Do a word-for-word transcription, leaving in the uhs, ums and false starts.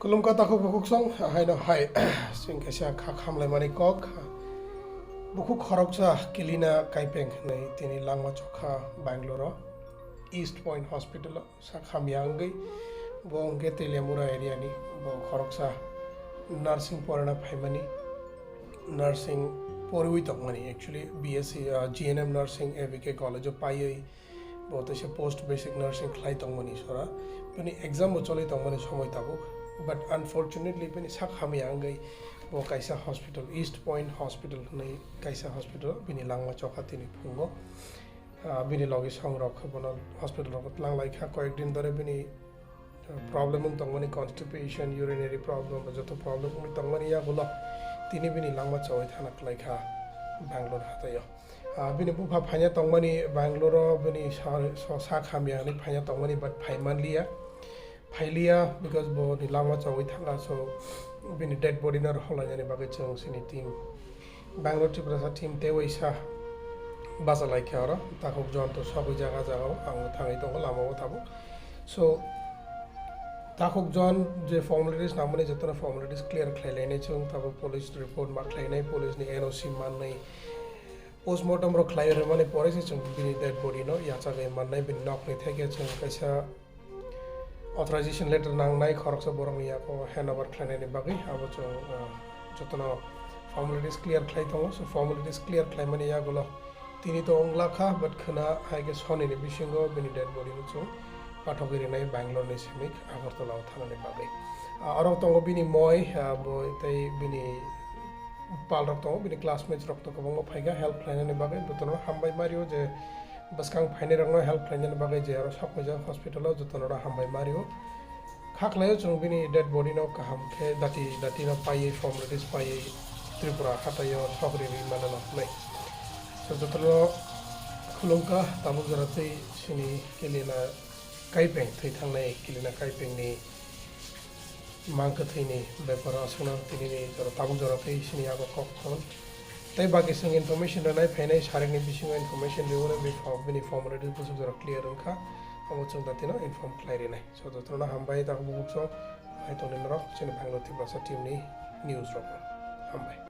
Khulumkha takhuk bukhuk song, haino hai. Chwng kaisa kha khamlaimani kok. Bukhuk khoroksa Kilina Kaipeng hinwi tini langma chokha Bangalore-o, East Point Hospital-o sak hamya wngwi. Bo hwnkhe Teliamura area-ni, bo khoroksa nursing porina phaimani, nursing poriwi tongmani, actually B S C, uh, G N M nursing A B K college-o paiwi. Bo teisa post basic nursing khlai tongmani sora. Bini exam bo choli tongmani somoi tabuk. But unfortunately, bini sak hamya wngwi bo kaisa hospital, East Point Hospital hinwi kaisa hospital, bini langma chokha tini phungo. Ah, bini logi songrok khe bono hospital rogo tlang lai kha. Koyek din dhore bini, ah, problem wng tongmani, constipation, urinary problem, ba joto problem wngwi tongmani yagulo tini bini langma chowui thana klai kha Bangalore hataio. Ah, bini bupha phaina tongmani Bangalore-o, bini sa-, so-, sak hamya hinwi phaina tongmani, but phai manliya. Phailiya because bo ni langma chowui thangkha, so bini dead body no rwhorlainani bagwi chwng chini team, Bangalore Tiprasa team tei waisa bacha lai kha oro. Takhuk John to sogwi jaga jaga o ang thangwi tongo lama o tabuk. So takhuk John je formalities nangmani jotono formalities clear khlai lainai chwng, tabuk police report ma khlainai, police ni N O C mannai, postmortem rok khlai rwmani pore se chwng bini dead body no yachagwi mannai, bini nok ni theke chwng kaisa authorization letter nangnai khoroksa borokni yago hand over khlainani bagwi. Abo chwng, uh, jotono formalities clear khlai tongo. So formalities clear khlaimani yagulo tini to wngla kha, but khwna hai khe sonini bisingo bini dead body no chwng pathogwi rinai Bangalore ni simi Agartala o thanani bagwi. Uh, oro tongo bini moi, uh, bo tei bini pal rok tongo, bini classmates rok to kwbangma phaikha help khlainani bagwi. Jotono hambai mario je bwskang phainairokno help khlainani bagwi je aro sokphaijak hospital-o, jotono oro hambai mario. Kha khlaio chwng bini dead body no kaham khe dati dati no paiwi, formalities paiwi Tripura hataio sogri ri manano hwnwi. So jotono khulumkha tabuk jora tei chini Kilina Kaipeng thwi thangnai, Kilina Kaipengni mang kwthwini beparo aswkno tinini jora tabuk jora tei sini yago kok thon. Tei baki chwng information rwnai phainai sarikni bisingo information riwino bini form, bini form already bwswk jora clear wngkha, abo chwng datino inform khlai rinai. So jotono hambai takhuk bukhuk song, hai tongni norok chini Bangalore Tiprasa team ni news rok. Hambai.